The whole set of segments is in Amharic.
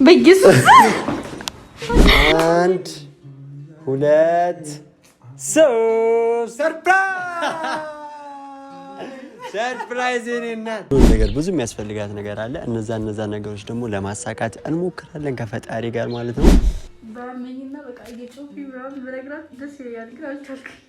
በኢየሱስ። አንድ፣ ሁለት፣ ሶስት። Surprise! የኔ እናት ነገር ብዙ የሚያስፈልጋት ነገር አለ። እነዛ እነዛ ነገሮች ደግሞ ለማሳካት እንሞክራለን ከፈጣሪ ጋር ማለት ነው። ባመኝና በቃ እየጮህኩኝ ምናምን ብነግራት ደስ ይለኛል፣ ግን አልቻልኩም።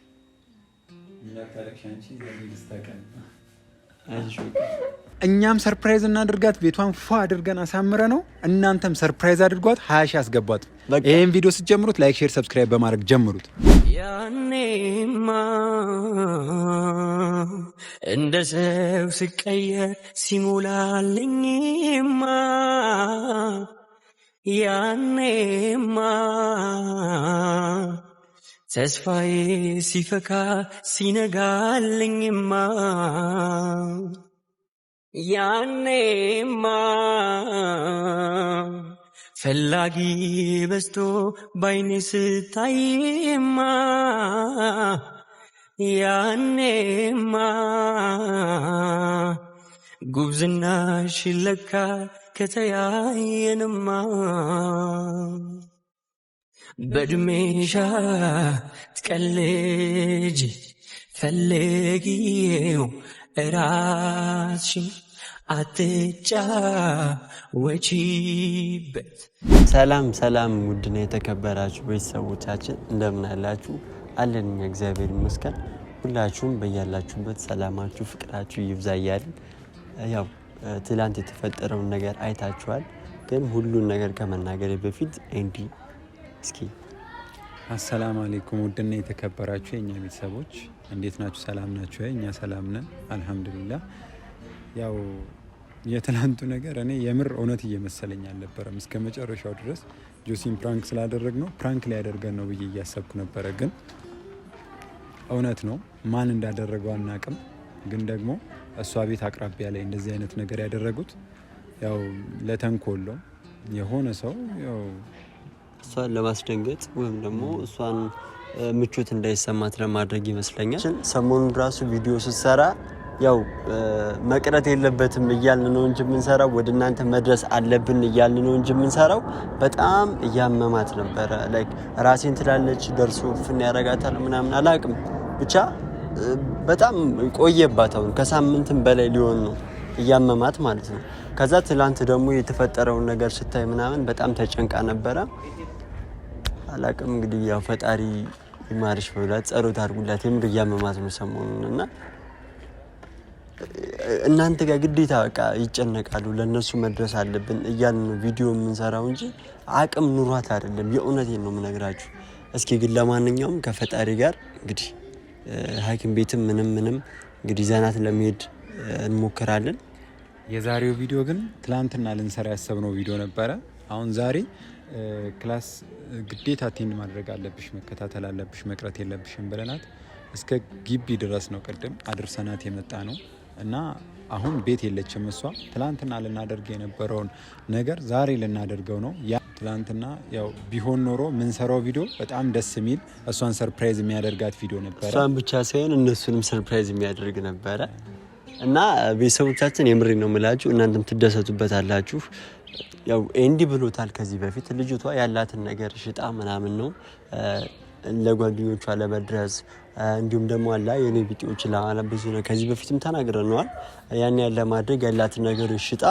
እኛም surprise እናድርጋት። ቤቷን ፏ አድርገን አሳምረ ነው። እናንተም surprise አድርጓት፣ 20,000 አስገቧት። ይህን ቪዲዮ ስትጀምሩት like፣ share፣ subscribe በማድረግ ጀምሩት። ያኔማ እንደ ሰው ስቀየር ሲሞላልኝማ፣ ያኔማ ተስፋዬ ሲፈካ ሲነጋልኝማ፣ ያኔማ ፈላጊ በዝቶ ባይኔ ስታይማ፣ ያኔማ ጉብዝናሽ ለካ ከተያየንማ። በእድሜሻ ትቀልጅ ፈልጊው እራስሽን አትጫወቺበት። ሰላም ሰላም፣ ውድና የተከበራችሁ ቤተሰቦቻችን እንደምን አላችሁ? አለን እኛ እግዚአብሔር ይመስገን። ሁላችሁም በያላችሁበት ሰላማችሁ ፍቅራችሁ ይብዛ እያልን ያው ትላንት የተፈጠረውን ነገር አይታችኋል። ግን ሁሉን ነገር ከመናገሬ በፊት ኤንዲ እስኪ። አሰላም አሌይኩም ውድና የተከበራችሁ የእኛ ቤተሰቦች እንዴት ናችሁ? ሰላም ናችሁ? እኛ ሰላም ነን አልሐምዱሊላህ። ያው የትላንቱ ነገር እኔ የምር እውነት እየመሰለኝ አልነበረም እስከ መጨረሻው ድረስ። ጆሲን prank ስላደረግ ነው prank ሊያደርገን ነው ብዬ እያሰብኩ ነበረ። ግን እውነት ነው። ማን እንዳደረገው አናቅም። ግን ደግሞ እሷ ቤት አቅራቢያ ላይ እንደዚህ አይነት ነገር ያደረጉት ያው ለተንኮል ነው። የሆነ ሰው ያው እሷን ለማስደንገጥ ወይም ደግሞ እሷን ምቾት እንዳይሰማት ለማድረግ ይመስለኛል። ሰሞኑን ራሱ ቪዲዮ ስትሰራ ያው መቅረት የለበትም እያልን ነው እንጂ የምንሰራው፣ ወደ እናንተ መድረስ አለብን እያልን ነው እንጂ የምንሰራው። በጣም እያመማት ነበረ። Like ራሴን ትላለች፣ ደርሶ ፍን ያረጋታል ምናምን አላቅም። ብቻ በጣም ቆየባት። አሁን ከሳምንትም በላይ ሊሆን ነው እያመማት ማለት ነው። ከዛ ትላንት ደግሞ የተፈጠረውን ነገር ስታይ ምናምን በጣም ተጨንቃ ነበረ። አላቅም እንግዲህ ያው ፈጣሪ ይማርሽ በላት፣ ጸሎት አድርጉላት። የምር እያመማት ነው ሰሞኑን እና እናንተ ጋር ግዴታ በቃ ይጨነቃሉ። ለእነሱ መድረስ አለብን እያልን ነው ቪዲዮ የምንሰራው እንጂ አቅም ኑሯት አይደለም። የእውነቴን ነው የምነግራችሁ። እስኪ ግን ለማንኛውም ከፈጣሪ ጋር እንግዲህ ሐኪም ቤትም ምንም ምንም እንግዲህ ዘናት ለመሄድ እንሞክራለን። የዛሬው ቪዲዮ ግን ትላንትና ልንሰራ ያሰብነው ቪዲዮ ነበረ። አሁን ዛሬ class ግዴታ attend ማድረግ አለብሽ፣ መከታተል አለብሽ፣ መቅረት የለብሽም ብለናት እስከ ግቢ ድረስ ነው ቅድም አድርሰናት የመጣ ነው እና አሁን ቤት የለችም እሷ። ትላንትና ልናደርግ የነበረውን ነገር ዛሬ ልናደርገው ነው። ያ ትላንትና ያው ቢሆን ኖሮ ምንሰራው ቪዲዮ በጣም ደስ የሚል እሷን surprise የሚያደርጋት ቪዲዮ ነበረ። እሷን ብቻ ሳይሆን እነሱንም surprise የሚያደርግ ነበረ እና ቤተሰቦቻችን የምሬ ነው የምላችሁ፣ እናንተም ትደሰቱበታላችሁ። ያው ኤንዲ ብሎታል ከዚህ በፊት ልጅቷ ያላትን ነገር ሽጣ ምናምን ነው ለጓደኞቿ ለመድረስ እንዲሁም ደግሞ አላ የኔ ቢጤዎች ለማለት ብዙ ነው። ከዚህ በፊትም ተናግረነዋል። ያን ያለ ማድረግ ያላትን ነገር ሽጣ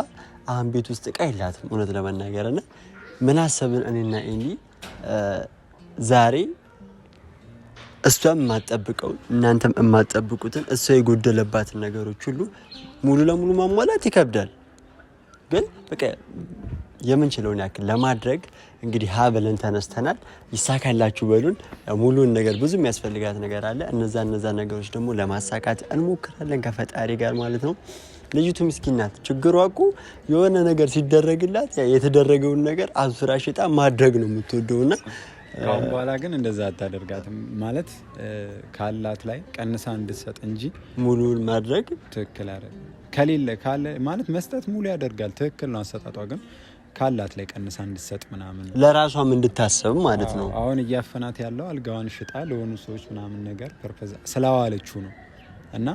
አሁን ቤት ውስጥ እቃ የላትም እውነት ለመናገር። እና ምን አሰብን እኔና ኤንዲ፣ ዛሬ እሷም የማትጠብቀው እናንተም የማትጠብቁትን እሷ የጎደለባትን ነገሮች ሁሉ ሙሉ ለሙሉ ማሟላት ይከብዳል፣ ግን በቃ የምንችለውን ያክል ለማድረግ እንግዲህ ሀ ብለን ተነስተናል። ይሳካላችሁ በሉን። ሙሉን ነገር ብዙ የሚያስፈልጋት ነገር አለ። እነዛ እነዛ ነገሮች ደግሞ ለማሳካት እንሞክራለን ከፈጣሪ ጋር ማለት ነው። ልጅቱ ምስኪን ናት። ችግሯ እኮ የሆነ ነገር ሲደረግላት የተደረገውን ነገር አዙራ ሽጣ ማድረግ ነው የምትወደውና ከአሁን በኋላ ግን እንደዛ አታደርጋትም ማለት ካላት ላይ ቀንሳ እንድትሰጥ እንጂ ሙሉን ማድረግ ትክክል አይደለም። ከሌለ ካለ ማለት መስጠት ሙሉ ያደርጋል። ትክክል ነው አሰጣጧ፣ ግን ካላት ላይ ቀንሳ እንድትሰጥ ምናምን ለራሷም እንድታሰብ ማለት ነው። አሁን እያፈናት ያለው አልጋዋን ሽጣ ለሆኑ ሰዎች ምናምን ነገር purpose ስላዋለችው ነው እና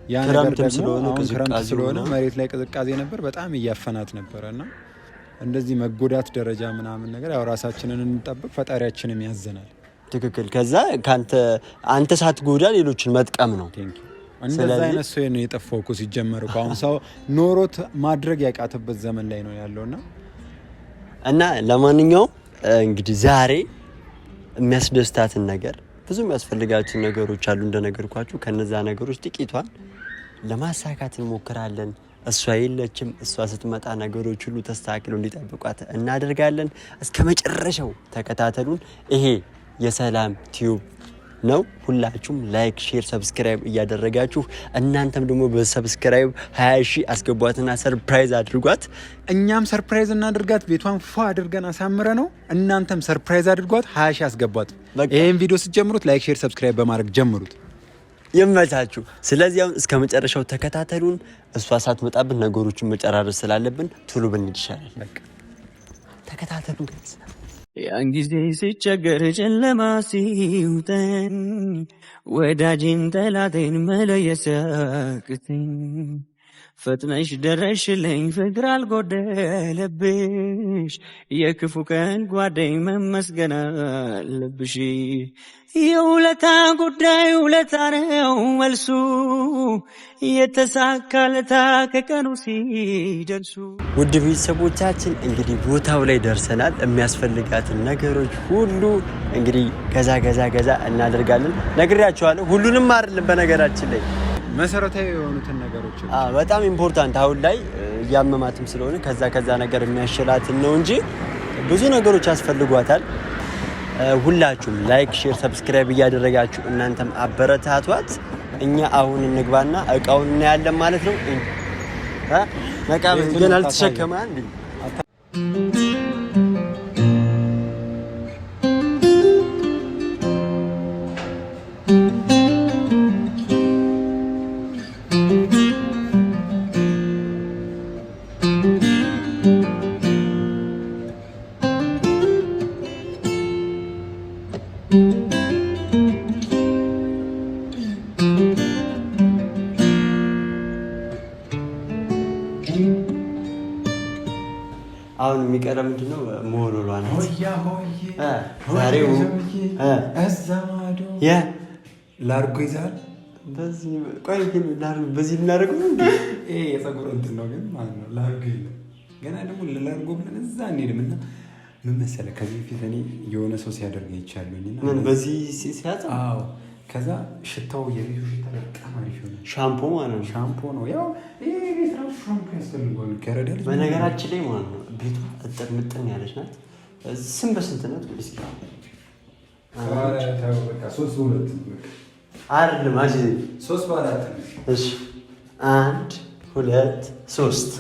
ያ ነገር ደግሞ አሁን ክረምት ስለሆነ መሬት ላይ ቅዝቃዜ ነበር፣ በጣም እያፈናት ነበረ እና እንደዚህ መጎዳት ደረጃ ምናምን ነገር ያው ራሳችንን እንጠብቅ፣ ፈጣሪያችንም ያዘናል። ትክክል። ከዛ ከአንተ አንተ ሳትጎዳ ሌሎችን መጥቀም ነው። እንደዛ አይነት ሰው ነው የጠፋው እኮ ሲጀመር እኮ አሁን ሰው ኖሮት ማድረግ ያቃተበት ዘመን ላይ ነው ያለውና እና ለማንኛውም እንግዲህ ዛሬ የሚያስደስታትን ነገር ብዙ የሚያስፈልጋችን ነገሮች አሉ እንደነገርኳችሁ። ከነዛ ነገሮች ጥቂቷን ለማሳካት እንሞክራለን። እሷ የለችም። እሷ ስትመጣ ነገሮች ሁሉ ተስተካክለው እንዲጠብቋት እናደርጋለን። እስከ መጨረሻው ተከታተሉን። ይሄ የሰላም ቲዩብ ነው። ሁላችሁም like፣ share፣ subscribe እያደረጋችሁ እናንተም ደግሞ በ subscribe 20 ሺህ አስገቧትና surprise አድርጓት። እኛም surprise እናድርጋት። ቤቷን ፏ አድርገን አሳምረ ነው። እናንተም surprise አድርጓት፣ 20 ሺህ አስገቧት። ይህን ቪዲዮ ስትጀምሩት like፣ share፣ subscribe በማድረግ ጀምሩት። ይመቻችሁ። ስለዚህ አሁን እስከ መጨረሻው ተከታተሉን። እሷ ሳትመጣብን ነገሮችን መጨራረስ ስላለብን ቶሎ ብንሄድ ይሻላል። ተከታተሉን። ያን ጊዜ ሲቸገር ጨለማ ሲውጠኝ ወዳጅን ጠላቴን መለየት ሲያቅተኝ ፈጥነሽ ደረሽልኝ ፍቅር አልጎደለብሽ የክፉ ቀን ጓደኝ መመስገን አለብሽ። የውለታ ጉዳይ ውለታ ነው መልሱ የተሳካለታ ከቀኑ ሲደርሱ። ውድ ቤተሰቦቻችን እንግዲህ ቦታው ላይ ደርሰናል። የሚያስፈልጋትን ነገሮች ሁሉ እንግዲህ ገዛ ገዛ ገዛ እናደርጋለን። ነግሬያቸዋለሁ። ሁሉንም አይደለም በነገራችን ላይ መሰረታዊ የሆኑትን ነገሮች በጣም important አሁን ላይ እያመማትም ስለሆነ ከዛ ከዛ ነገር የሚያሽላትን ነው እንጂ ብዙ ነገሮች ያስፈልጓታል። ሁላችሁም like፣ share፣ subscribe እያደረጋችሁ እናንተም አበረታቷት። እኛ አሁን እንግባና እቃውን እናያለን ማለት ነው። ገና አልተሸከመ አሁን የሚቀረ ምንድን ነው? መወልወሏ ናት። ላርጎ ይዛል። በዚህ ልናደርገው ነው። ይሄ የፀጉር እንትን ነው ግን ማለት ነው። ላርጎ የለም ገና ደግሞ ለላርጎ ብለን እዛ እንሄድም እና ምን መሰለህ፣ ከዚህ በፊት እኔ የሆነ ሰው ሲያደርግ አይቻለሁኝ። ምን በዚህ ሲያጽ? አዎ። ከዛ ሽታው የቤቱ ሽታ በጣም አሪፍ ይሆናል። ሻምፖ ማለት ነው። ሻምፖ ነው ያው ይሄ ቤት ራሱ ሻምፖ ያስፈልገዋል። ከረዳል በነገራችን ላይ ማለት ነው። ቤቷ እጥር ምጥን ያለች ናት። ስም በስንት ናት? ወይስ አይደለም? እሺ፣ 1 2 3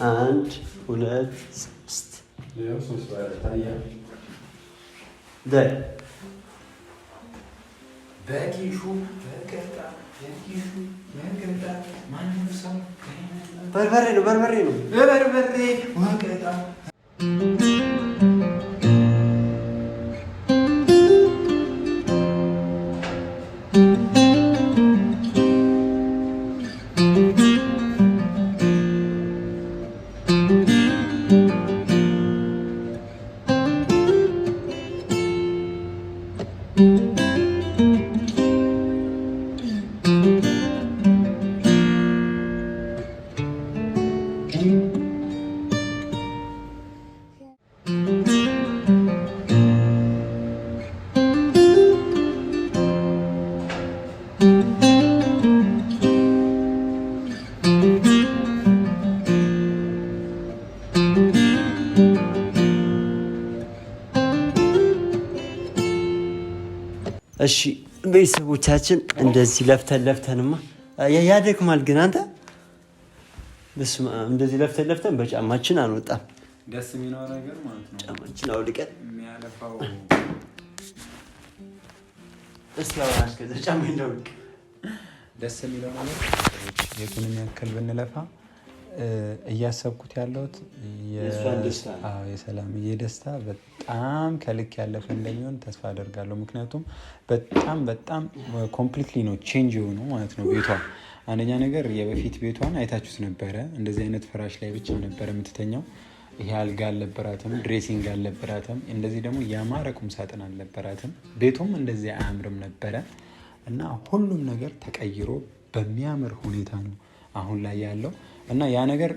1 2 3 በርበሬ ነው፣ በርበሬ ነው፣ በርበሬ ወቀጣ። እሺ ቤተሰቦቻችን እንደዚህ ለፍተን ለፍተንማ ያደክማል። ግን አንተ በስመ አብ እንደዚህ ለፍተን ለፍተን በጫማችን አንወጣም። ደስ የሚለው ነገር ማለት ነው ጫማችን አውልቀን የሚያለፋው እስኪ አሁን አስከዛ ጫማ እንዳውልቅ ደስ የሚለው ነገር የቱንም ያክል ብንለፋ እያሰብኩት ያለሁት የሰላምዬ ደስታ በጣም ከልክ ያለፈ እንደሚሆን ተስፋ አደርጋለሁ። ምክንያቱም በጣም በጣም completely ነው change የሆነው ማለት ነው ቤቷ። አንደኛ ነገር የበፊት ቤቷን አይታችሁት ነበረ። እንደዚህ አይነት ፍራሽ ላይ ብቻ ነበረ የምትተኛው። ይሄ አልጋ አልነበራትም፣ dressing አልነበራትም፣ እንደዚህ ደግሞ ያማረ ቁም ሳጥን አልነበራትም። ቤቱም እንደዚህ አያምርም ነበረ እና ሁሉም ነገር ተቀይሮ በሚያምር ሁኔታ ነው አሁን ላይ ያለው እና ያ ነገር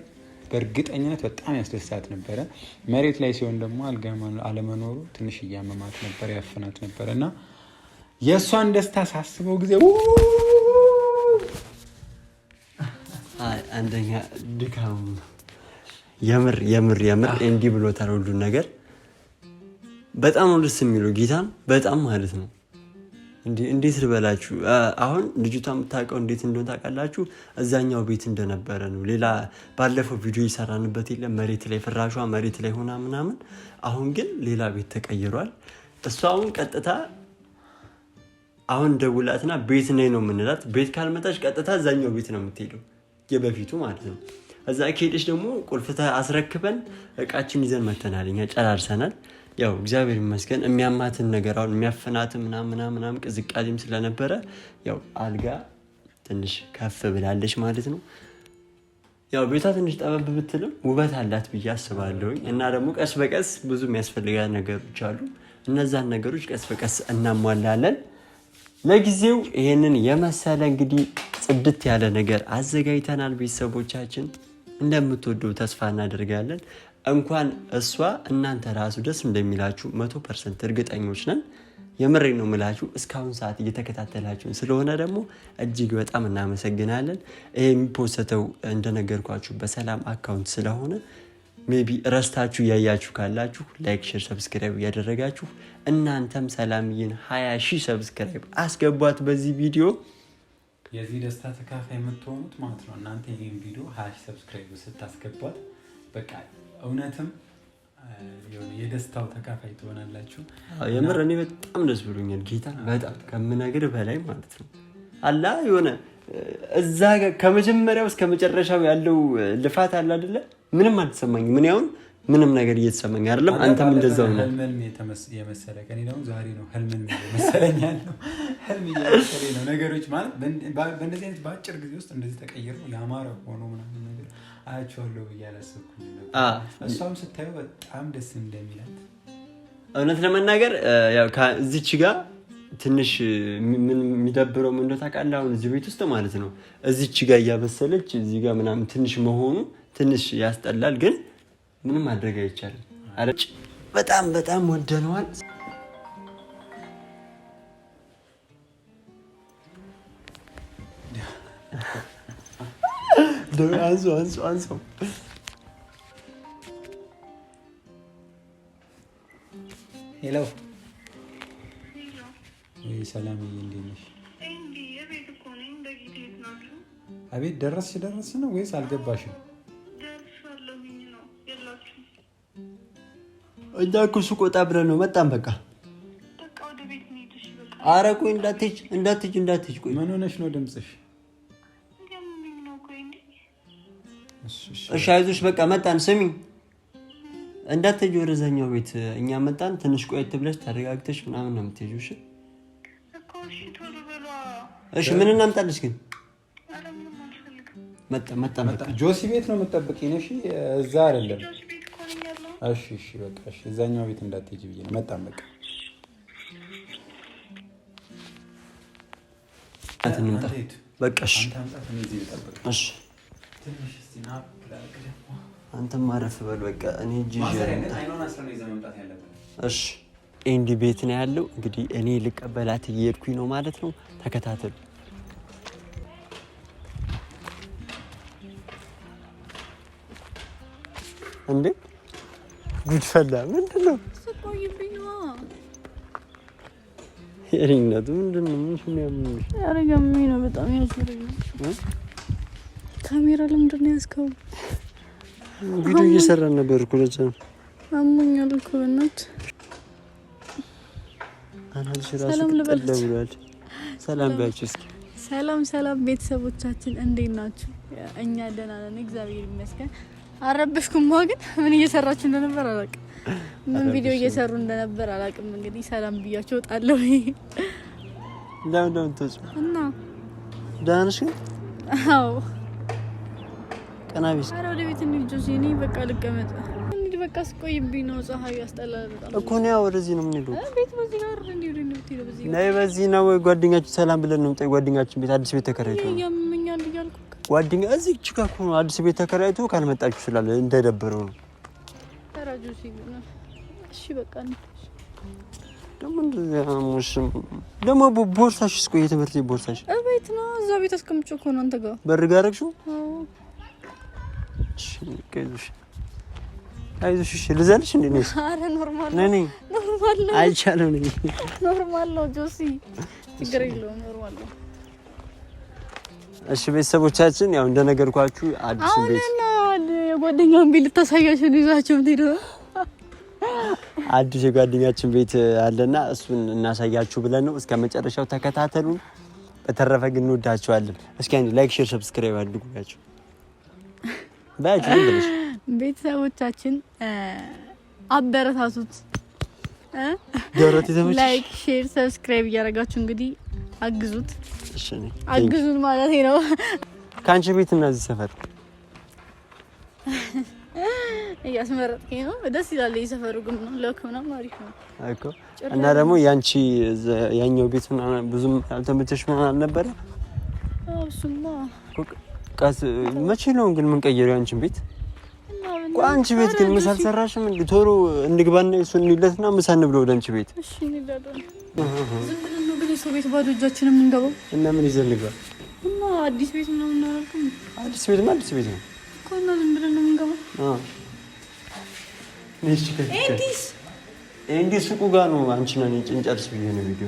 በእርግጠኝነት በጣም ያስደስታት ነበረ። መሬት ላይ ሲሆን ደግሞ አልጋ አለመኖሩ ትንሽ እያመማት ነበር፣ ያፍናት ነበር እና የእሷን ደስታ ሳስበው ጊዜ አንደኛ ድካም የምር የምር የምር እንዲህ ብሎታል። ሁሉን ነገር በጣም ነው ደስ የሚለው ጌታን በጣም ማለት ነው። እንዴት ልበላችሁ፣ አሁን ልጅቷ የምታውቀው እንዴት እንደሆነ ታውቃላችሁ? እዛኛው ቤት እንደነበረ ነው። ሌላ ባለፈው ቪዲዮ የሰራንበት የለም መሬት ላይ ፍራሿ መሬት ላይ ሆና ምናምን። አሁን ግን ሌላ ቤት ተቀይሯል። እሷ አሁን ቀጥታ አሁን ደውላትና ቤት ነኝ ነው የምንላት። ቤት ካልመጣች ቀጥታ እዛኛው ቤት ነው የምትሄደው፣ የበፊቱ ማለት ነው። እዛ ከሄደች ደግሞ ቁልፍ አስረክበን እቃችን ይዘን መተናል። እኛ ጨራርሰናል። ያው እግዚአብሔር ይመስገን የሚያማትን ነገር አሁን የሚያፈናትን ምናምን ምናምን ቅዝቃዜም ስለነበረ ያው አልጋ ትንሽ ከፍ ብላለች ማለት ነው። ያው ቤቷ ትንሽ ጠበብ ብትልም ውበት አላት ብዬ አስባለሁኝ። እና ደግሞ ቀስ በቀስ ብዙ የሚያስፈልጋ ነገሮች አሉ። እነዛን ነገሮች ቀስ በቀስ እናሟላለን። ለጊዜው ይሄንን የመሰለ እንግዲህ ጽድት ያለ ነገር አዘጋጅተናል። ቤተሰቦቻችን እንደምትወደው ተስፋ እናደርጋለን። እንኳን እሷ እናንተ ራሱ ደስ እንደሚላችሁ 100% እርግጠኞች ነን። የምሬ ነው የምላችሁ። እስካሁን ሰዓት እየተከታተላችሁን ስለሆነ ደግሞ እጅግ በጣም እናመሰግናለን። ይሄ የሚፖሰተው እንደነገርኳችሁ በሰላም account ስለሆነ maybe ረስታችሁ እያያችሁ ካላችሁ like፣ share፣ subscribe እያደረጋችሁ እናንተም ሰላምዬን 20,000 subscribe አስገቧት በዚህ ቪዲዮ። የዚህ ደስታ ተካፋይ የምትሆኑት ማለት ነው እናንተ ይህን ቪዲዮ 20,000 subscribe ስታስገቧት በቃ እውነትም የደስታው ተካፋይ ትሆናላችሁ። የምር እኔ በጣም ደስ ብሎኛል ጌታ፣ በጣም ከምነግርህ በላይ ማለት ነው። አላ የሆነ እዛ ከመጀመሪያው እስከ መጨረሻው ያለው ልፋት አለ አይደለ? ምንም አልተሰማኝም። ምን ያሁን ምንም ነገር እየተሰማኝ አይደለም። አንተም እንደዛው ነው። ህልም የመሰለ ቀን ደግሞ ዛሬ ነው። ህልም የመሰለኝ ያለው ህልም እየመሰለኝ ነው። ነገሮች ማለት በእንደዚህ አይነት በአጭር ጊዜ ውስጥ እንደዚህ ተቀይሮ ያማረ ሆኖ ምናምን ነገር አያቸዋለሁ ብዬ አላሰብኩም ነበር። እሷም ስታየው በጣም ደስ እንደሚላት እውነት ለመናገር ያው እዚች ጋር ትንሽ ምን የሚደብረው ምን እንደው ታውቃለህ? አሁን እዚህ ቤት ውስጥ ማለት ነው እዚች ጋር እያበሰለች እዚህ ጋር ምናምን ትንሽ መሆኑ ትንሽ ያስጠላል፣ ግን ምንም ማድረግ አይቻልም። በጣም በጣም ወደነዋል። አንሱ አንሱ አንሱ። Hello ወይ ሰላምዬ፣ እንዴት ነሽ? አቤት ደረስሽ ደረስሽ ነው ወይስ አልገባሽም? እኛ እኮ ሱቅ ወጣ ብለን ነው መጣን። በቃ ኧረ ቆይ እንዳትሄጂ እንዳትሄጂ እንዳትሄጂ። ቆይ ምን ሆነሽ ነው ድምፅሽ? እሺ አይዞሽ፣ በቃ መጣን። ስሚ እንዳትሄጂ ወደዛኛው ቤት እኛ መጣን። ትንሽ ቆየት ብለሽ ተረጋግተሽ ምናምን ነው የምትሄጂው። እሺ እሺ። ምን እናምጣልሽ ግን? መጣ መጣ መጣ። ጆሲ ቤት ነው የምትጠብቂኝ? እሺ፣ እዛ አይደለም። እሺ እሺ፣ በቃ እሺ። እዛኛው ቤት እንዳትሄጂ ብዬ ነው። መጣን በቃ። በቃ እሺ፣ እሺ። አንተም አረፍ በል በቃ። እኔ እጅ እሺ። ኤንዲ ቤት ነው ያለው። እንግዲህ እኔ ልቀበላት እየሄድኩኝ ነው ማለት ነው። ተከታተሉ። እንዴ ጉድ ፈላ። ምንድን ነው የእኔነቱ? ምንድን ነው የሚያምሽ? ኧረ ገመኝ ነው በጣም ያዞረኝ። ካሜራ ለምንድን ነው ያዝከው? ቪዲዮ እየሰራን ነበር እኮ ለዛ ነው። አሞኛል እኮ በእናትህ። አናትሽ ራሱ ቅጠል ብሏል። ሰላም በያቸው እስኪ። ሰላም ሰላም ቤተሰቦቻችን እንዴት ናችሁ? እኛ ደህና ነን፣ እግዚአብሔር ይመስገን። አረበሽኩማ ግን ምን እየሰራችሁ እንደነበር አላውቅም። ምን ቪዲዮ እየሰሩ እንደነበር አላውቅም። እንግዲህ ሰላም ብያቸው እወጣለሁ። ለምን ለምን ትወጪው? እና ደህና ነሽ ግን? አዎ። ቀና ቢስ። ኧረ ወደ ቤት እንሂድ ጆሲ። እኔ በቃ ልቀመጥ። እንሂድ በቃ፣ ስቆይብኝ ነው። ፀሐዩ ያስጠላል በጣም እኮ ነው። ያው ወደዚህ ነው የምንሄደው። ቤት በዚህ ጋር እንዴ? ወደ ነው በዚህ ጋር ነይ፣ በዚህ ነው። ጓደኛችን ሰላም ብለን ነው የምጠይቅ። ጓደኛችን ቤት አዲስ ቤት ተከራይቶ ነው ያመኛል እያልኩ ጓደኛ እዚህ ችጋ እኮ ነው አዲስ ቤት ተከራይቶ ካልመጣችሁ ስላለ እንደደበረው ነው። ኧረ ጆሲ እሺ በቃ ደግሞ እንደዚህ አሞሽም ደግሞ ቦርሳሽስ? ቆይ የትምህርት ቤት ቦርሳሽ እቤት ነው። እዛ ቤት አስቀምጬው እኮ ነው አንተ ጋር በር ጋር አደረግሽው? እሺ አይዞሽ፣ አይዞሽ። እሺ ልዘልሽ እንዴ? ነይ። ኧረ normal ነው፣ ነይ። normal ነው፣ አይቻልም። ነይ። normal ነው ጆሲ፣ ችግር የለውም። normal ነው። እሺ ቤተሰቦቻችን፣ ያው እንደነገርኳችሁ አዲስ ቤት የጓደኛውን ቤት ልታሳያቸው ነው ይዛቸው የምትሄደው። አዲስ የጓደኛችን ቤት አለና እሱን እናሳያችሁ ብለን ነው። እስከ መጨረሻው ተከታተሉን። በተረፈ ግን እንወዳችኋለን። እስኪ አንዴ like፣ share፣ subscribe አድርጉላችሁ ባያችሁ ብለሽ ቤተሰቦቻችን አበረታቱት። like፣ share፣ subscribe እያደረጋችሁ እንግዲህ አግዙት። እሺ አግዙን ማለት ነው። ከአንቺ ቤት እና እዚህ ሰፈር እያስመረጥከኝ ነው። ደስ ይላል። የሰፈሩ ግን ነው ለክ ምናምን አሪፍ ነው እኮ። እና ደግሞ ያንቺ ያኛው ቤት ምናምን ብዙም አልተመቸሽ ምናምን አልነበረ? አዎ እሱማ ቀስ መቼ ነው ግን የምንቀይረው ያንቺን ቤት? አንቺ ቤት ግን ምሳ አልሰራሽም እንዴ? ቶሎ እንግባና እሱን እንይለትና ምሳ እንብላ ወደ አንቺ ቤት። እሺ እንሄዳለን። ዝም ብለን ነው ግን የሰው ቤት ባዶ እጃችንን የምንገባው። እና ምን ይዘን እንግባ? እና አዲስ ቤት ምናምን አላልኩም? አዲስ ቤትማ አዲስ ቤት ነው እኮ። እና ዝም ብለን ነው የምንገባው። አዎ ኤንዲ ሱቁ ጋር ነው። አንቺና እኔ ጭንጨርስ ብዬ ነው ቪዲዮ።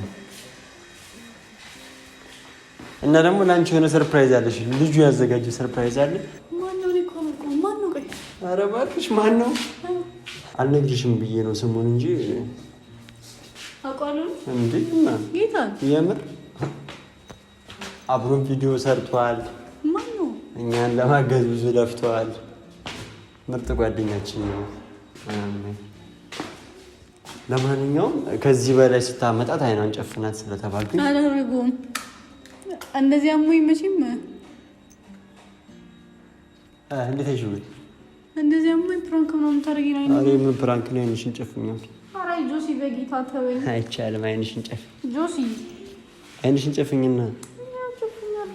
እና ደግሞ ለአንቺ የሆነ surprise አለሽ። ልጁ ያዘጋጀው surprise አለ። ኧረ እባክሽ ማን ነው? አልነግርሽም ብዬ ነው ስሙን እንጂ እንዴ። እና የምር አብሮን ቪዲዮ ሰርቷል። እኛን ለማገዝ ብዙ ለፍተዋል። ምርጥ ጓደኛችን ነው። ለማንኛውም ከዚህ በላይ ስታመጣት አይኗን ጨፍናት ስለተባልኩኝ አላደረገውም። እንደዚህ አሞኝ መቼም እንዴት አይሽው? እንደዚህ አሞኝ prank ምናምን ታደርጊ ነው? ኧረ ምን prank ነው? አይንሽን ጨፍኛል። ኧረ ጆሲ በጌታ ተወኝ። አይቻልም። አይንሽን ጨፍ ጆሲ፣ አይንሽን ጨፍኝና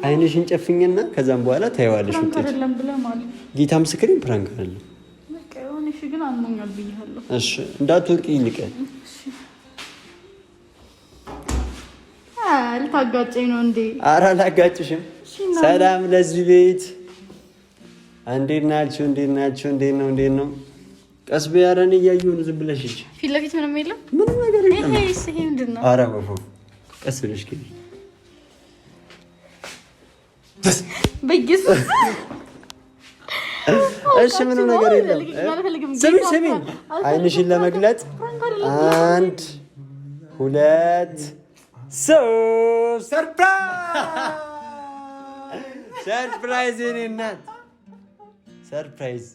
አይንሽን ጨፍኝና ከዛም በኋላ ታይዋለሽ prank አይደለም ብለህ ማለት ጌታ ምስክሬን prank አይደለም። እሺ ግን አሞኛል ብያለሁ። እሺ እንዳትወርቂ ይልቀል። ልታጋጨኝ ነው እንዴ? ኧረ አላጋጭሽም። ሰላም ለዚህ ቤት፣ እንዴት ናችሁ? እንዴት ናችሁ? እንዴት ነው? እንዴት ነው? ቀስ በይ። ኧረ እኔ እያየሁ ነው። ዝም ብለሽ ሂጂ። ፊት ለፊት ምንም የለም፣ ምንም ነገር የለም። ይሄ ምንድን ነው? ኧረ ወፎ ቀስ ብለሽ ግቢ። በኢየሱስ እሺ ምንም ነገር የለም። ስሚ ስሚ፣ አይንሽን ለመግለጥ 1 2 3 surprise! የእኔ እናት surprise!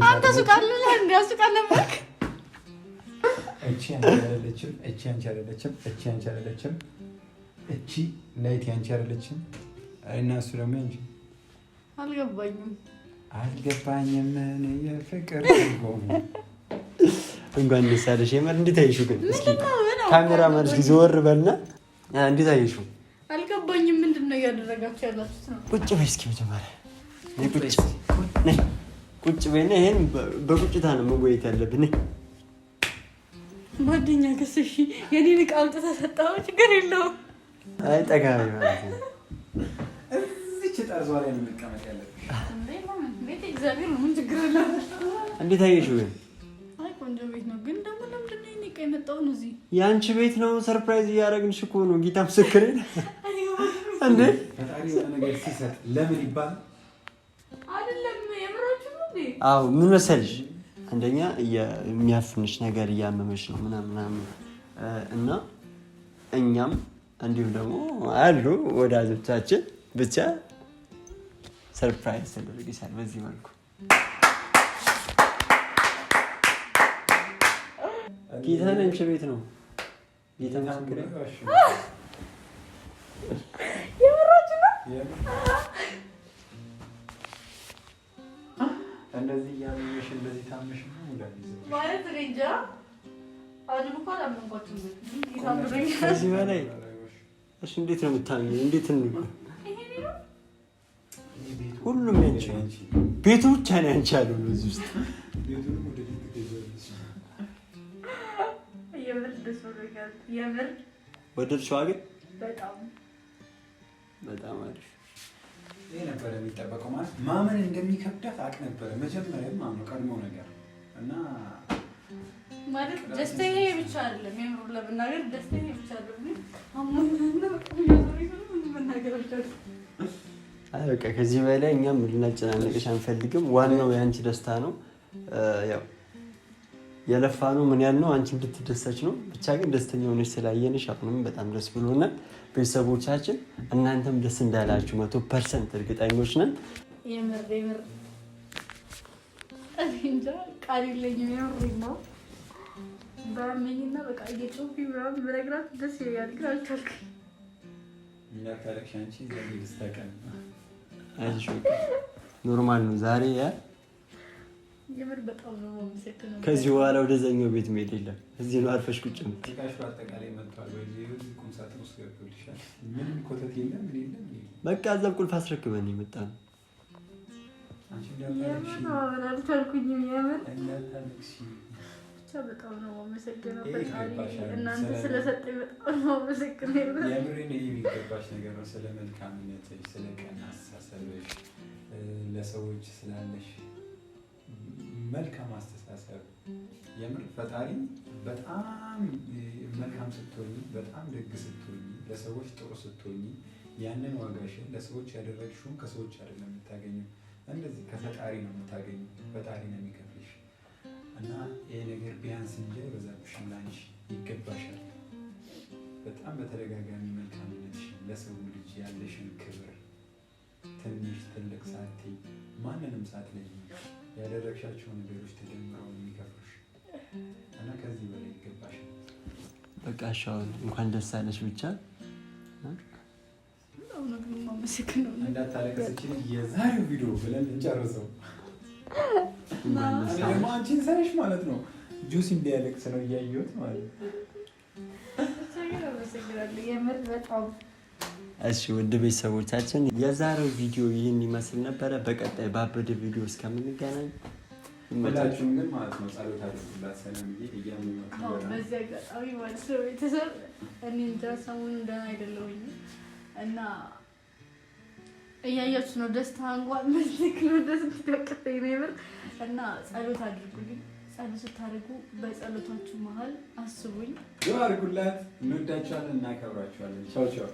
አንተ ሱቅ አለ እንዴ? ሱቅ አለ እባክህ። እቺ አንቺ አይደለችም። እቺ አንቺ አይደለችም። እቺ አንቺ አይደለችም። እቺ light ያንቺ አይደለችም። እና እሱ ደግሞ ያንቺ። አልገባኝም አልገባኝም። ምን የፍቅር እንኳን ደስ አለሽ። የምር እንዴት አየሽው ግን? እስኪ ካሜራማን እስኪ ዘወር በልና እንዴት አየሽው? አልገባኝም። ምንድን ነው እያደረጋችሁ ያላችሁት ነው? ቁጭ በይ እስኪ መጀመሪያ ቁጭ ቁጭ በይና ይሄን በቁጭታ ነው መወየት ያለብን። ጓደኛ ከስሺ የኔን ዕቃ አምጥተህ ሰጠኸው፣ ችግር የለውም። አይ ጠጋ በይ ማለት ነው። እዚች ጠርዟ ላይ ነው መቀመጥ ያለብሽ። ቤት እግዚአብሔር ነው፣ ምን ችግር አለው? እንዴት አየሽው ግን? አይ ቆንጆ ቤት ነው። ግን ደግሞ ለምንድን ነው የኔ ዕቃ የመጣው ነው እዚህ? የአንቺ ቤት ነው። surprise እያደረግንሽ እኮ ነው። ጌታ ምስክሬ እንዴ ፈጣሪ የሆነ ነገር ሲሰጥ ለምን ይባላል? አይደለም የምራችሁ ነው እንዴ? አዎ ምን መሰልሽ፣ አንደኛ የሚያፍንሽ ነገር እያመመሽ ነው ምናምን ምናምን እና እኛም እንዲሁም ደግሞ አሉ ወዳጆቻችን ብቻ surprise ተደርገሻል በዚህ መልኩ። ጌታ አንቺ ቤት ነው ጌታ ምስክሬ። እንደዚህ እያመመሽ እንደዚህ ታመሽ ማለት እኔ እንጃ። አሁንም እኮ አላመንኳችሁም። ከዚህ በላይ እሺ፣ እንዴት ነው የምታምኚው? እንዴት ነው ሁሉም ያንቺ ቤቱ ብቻ ነው ያንቺ ያለው ነው እዚህ ውስጥ። ወደድሽው ግን? በጣም በጣም አሪፍ። ይሄ ነበረ የሚጠበቀው። ማለት ማመን እንደሚከብዳት አውቅ ነበረ መጀመሪያም ማመን ቀድሞ ነገር እና ማለት ደስተኛ ብቻ አይደለም፣ የምሩ ለመናገር ደስተኛ ብቻ አይደለም። አሞኛልና በጣም እያዞረኝ ነው፣ ምንም መናገር አልቻልኩም። አይ በቃ ከዚህ በላይ እኛም ልናጨናነቅሽ አንፈልግም። ዋናው የአንቺ ደስታ ነው። ያው የለፋ ነው ምን ያልነው አንቺ እንድትደሰች ነው። ብቻ ግን ደስተኛ ሆነሽ ስላየንሽ አሁንም በጣም ደስ ብሎናል። ቤተሰቦቻችን እናንተም ደስ እንዳላችሁ 100% እርግጠኞች ነን። የምር የምር እኔ እንጃ ቃል የለኝም። የምር ነው ባመኝና በቃ እየጮህኩኝ ምናምን ብነግራት ደስ ይለኛል፣ ግን አልቻልኩም። እንዳታለቅሽ አንቺ ዛሬ ደስታ ቀን ነው። አይዞሽ በቃ normal ነው ዛሬ የምር በጣም ነው የማመሰግነው። ከዚህ በኋላ ወደዛኛው ቤት መሄድ የለም። እዚህ ነው አርፈሽ ቁጭ የምትይው። እቃሽ በአጠቃላይ መጥቷል ወይ? እዚህ ቁም ሳጥን ውስጥ ገብቶልሻል። ምንም ኮተት የለም፣ ምን የለም፣ ምን የለም። በቃ እዛም ቁልፍ አስረክበን የመጣ ነው። አንቺ የምር እንዳታለቅሽ ማመን አልቻልኩኝም። የምር እንዳታለቅሽ። ብቻ በጣም ነው የማመሰግነው። ይሄ ፈጣሪ ይገባሻል። እናንተ ስለሰጠኝ በጣም ነው የማመሰግነው። የምር የምሬን ይሄ የሚገባሽ ነገር ነው። ስለ መልካምነትሽ፣ ስለ ቀና አስተሳሰብሽ፣ ለሰዎች ስላለሽ መልካም አስተሳሰብ የምር ፈጣሪ በጣም መልካም ስትሆኚ፣ በጣም ደግ ስትሆኚ፣ ለሰዎች ጥሩ ስትሆኚ ያንን ዋጋሽን ለሰዎች ያደረግሽውን ከሰዎች አይደለም የምታገኘው፣ እንደዚህ ከፈጣሪ ነው የምታገኘው። ፈጣሪ ነው የሚከፍልሽ እና ይሄ ነገር ቢያንስ እንጂ አይበዛብሽም፣ ላንቺ ይገባሻል። በጣም በተደጋጋሚ መልካምነትሽን፣ ለሰው ልጅ ያለሽን ክብር ትንሽ ትልቅ ሳትይ ማንንም ሳትለይ ያደረግሻቸው ነገሮች ተደምረው የሚከፍሉሽ እና ከዚህ በላይ ይገባሻል። በቃ እሺ፣ አሁን እንኳን ደስ አለሽ ብቻ። በጣም ነው ግን የማመሰግነው። እንዳታለቅስች የዛሬው ቪዲዮ ብለን እንጨርሰው። እንኳን ደስ እኔ አለሽ። ደግሞ አንቺን ሳይሽ ማለት ነው ጁስ እንዲያለቅስ ነው እያየሁት ማለት ነው። ብቻ ግን አመሰግናለሁ የምር በጣም። እሺ ውድ ቤተሰቦቻችን የዛሬው ቪዲዮ ይህን ይመስል ነበረ። በቀጣይ ባበደ ቪዲዮ እስከምንገናኝ ይመቻችሁ። ሁላችሁም ግን ማለት ነው ጸሎት አድርጉላት ሰላምዬ፣ እያመማት አዎ ነው። በዚህ አጋጣሚ ማለት ነው ቤተሰብ እኔ እንጃ ሰሞኑን ደህና አይደለሁኝም እና እያያችሁ ነው ደስታ እንኳን መዝክ ነው ደስ እንዲያቀተኝ ነው የምር። እና ጸሎት አድርጉልኝ። ጸሎት ስታደርጉ በጸሎታችሁ መሀል አስቡኝ። ዱአ አድርጉላት። እንወዳችኋለን፣ እናከብራችኋለን። ቻው ቻው።